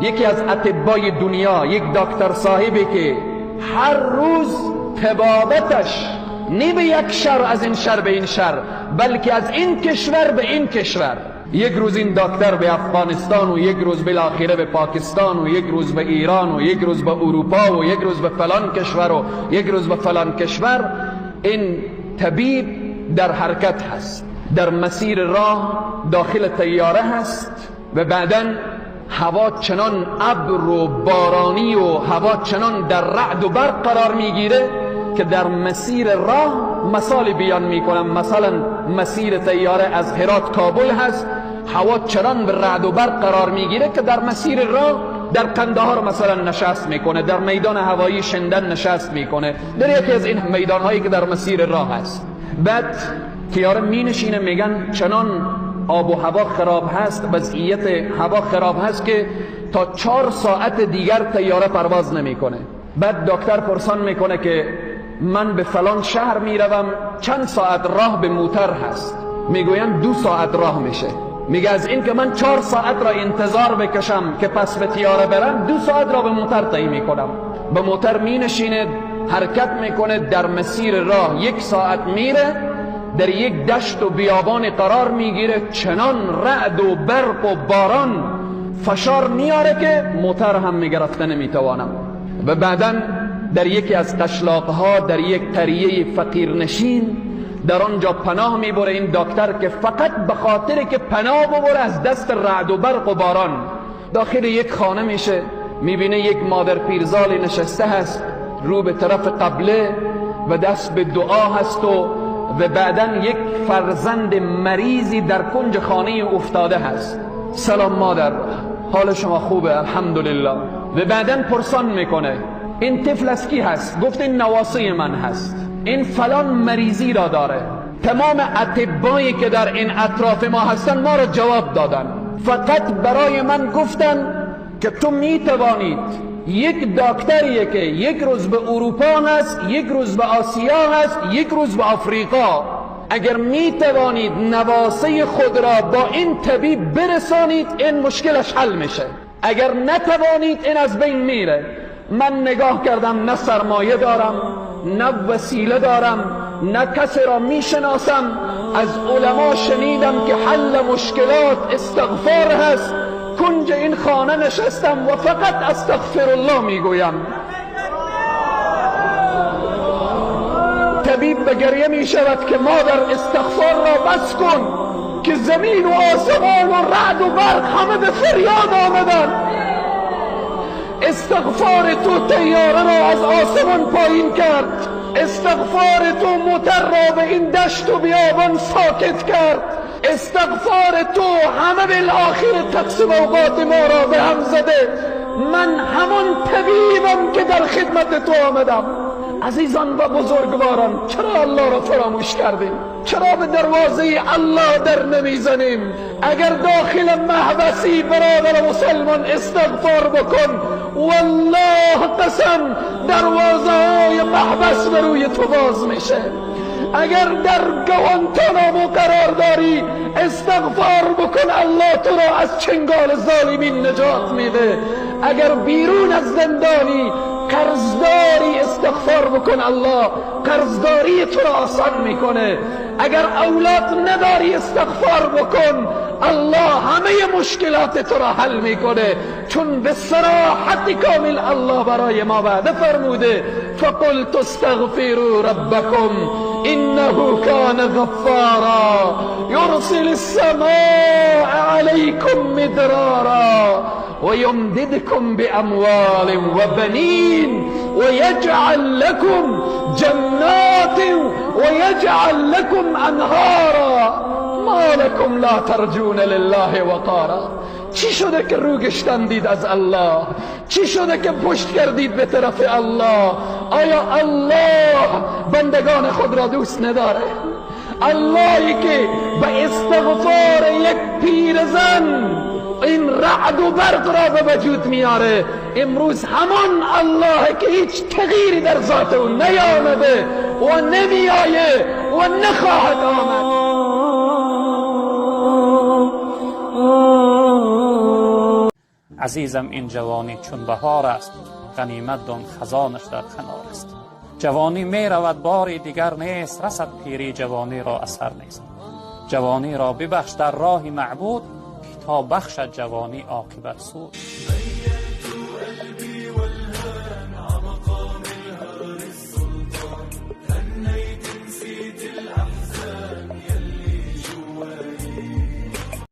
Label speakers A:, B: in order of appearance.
A: یکی از اطبای دنیا، یک دکتر صاحبی که هر روز طبابتش نه به یک شهر از این شهر به این شهر، بلکه از این کشور به این کشور. یک روز این دکتر به افغانستان و یک روز بالاخره به پاکستان و یک روز به ایران و یک روز به اروپا و یک روز به فلان کشور و یک روز به فلان کشور. این طبیب در حرکت هست، در مسیر راه داخل طیاره هست و بعداً هوا چنان ابر و بارانی و هوا چنان در رعد و برق قرار میگیره که در مسیر راه مثال بیان میکنم. مثلا مسیر طیاره از هرات کابل هست، هوا چنان به رعد و برق قرار میگیره که در مسیر راه در قندهار مثلا نشست میکنه، در میدان هوایی شندن نشست میکنه، در یکی از این میدان هایی که در مسیر راه هست. بعد طیاره مینشینه، میگن چنان آب و هوا خراب هست، وضعیت هوا خراب هست که تا 4 ساعت دیگر طیاره پرواز نمیکنه. بعد دکتر پرسان میکنه که من به فلان شهر میروم، چند ساعت راه به موتر هست؟ میگوین 2 ساعت راه میشه. میگه از این که من 4 ساعت را انتظار بکشم که پس به طیاره برم، 2 ساعت را به موتر طی میکنم. به موتر مینشینه، حرکت میکنه، در مسیر راه 1 ساعت میره، در یک دشت و بیابان قرار میگیره، چنان رعد و برق و باران فشار میاره که موتر هم میگرفته نمیتوانم. و بعدا در یکی از قشلاقها، در یک قریه فقیرنشین، در آنجا پناه میبره این دکتر که فقط به خاطر که پناه ببره از دست رعد و برق و باران. داخل یک خانه میشه، میبینه یک مادر پیرزال نشسته هست، رو به طرف قبله و دست به دعا هست و بعدا یک فرزند مریضی در کنج خانه افتاده هست. سلام مادر، حال شما خوبه؟ الحمدلله. و بعدا پرسان میکنه این طفل از کی هست؟ گفت این نواسه من هست، این فلان مریضی را داره. تمام اطبایی که در این اطراف ما هستن ما را جواب دادن، فقط برای من گفتن که تو میتوانید یک دکتریه که یک روز به اروپا هست، یک روز به آسیا هست، یک روز به آفریقا، اگر میتوانید نواسه خود را با این طبیب برسانید این مشکلش حل میشه، اگر نتوانید این از بین میره. من نگاه کردم، نه سرمایه دارم، نه وسیله دارم، نه کسی را میشناسم. از علما شنیدم که حل مشکلات استغفار هست. کنج این خانه نشستم و فقط استغفر الله میگویم. طبیب به گریه میشود که مادر استغفار را بس کن که زمین و آسمان و رعد و برق همه به فریاد آمدن. استغفار تو طیاره را از آسمان پایین کرد، استغفار تو موتر را به این دشت و بیابان ساکت کرد، استغفار تو همه بالآخر تقسیم اوقات ما را به هم زده. من همان طبیبم که در خدمت تو آمدم. عزیزان و بزرگواران، چرا الله را فراموش کردیم؟ چرا به دروازه الله در نمیزنیم؟ اگر داخل محبسی برادر مسلمان استغفار بکن، والله قسم دروازه های محبس به روی تو باز میشه. اگر در گوانتانامو قرار داری استغفار بکن، الله تو را از چنگال ظالمین نجات میده. اگر بیرون از زندانی قرضداری استغفار بکن، الله قرضداری تو را آسان میکنه. اگر اولاد نداری استغفار بکن، الله همه مشکلات تو را حل میکنه. چون به صراحت کامل الله برای ما وعده فرموده فقلت استغفروا ربکم انه کان غفارا یرسل السماء علیکم مدرارا ويمددكم بأموال وبنين ويجعل لكم جنات ويجعل لكم أنهارا ما لكم لا ترجون لله وقارا. چی شده که رو گشتندید از الله؟ چی شده که پشت کردید به طرف الله؟ آیا الله بندگان خود را دوست نداره؟ اللهی که به استغفار یک پیرزن این رعد و برق را به وجود میاره، امروز همان الله که هیچ تغییری در ذات او نیامده و نمیآیه و نخواهد آمد.
B: عزیزم این جوانی چون بهار است، غنیمت دان خزانش در کنار است. جوانی می رود باری دیگر نیست، رسد پیری جوانی را اثر نیست. جوانی را ببخش در راه معبود، تا بخشد جوانی عاقبت سود.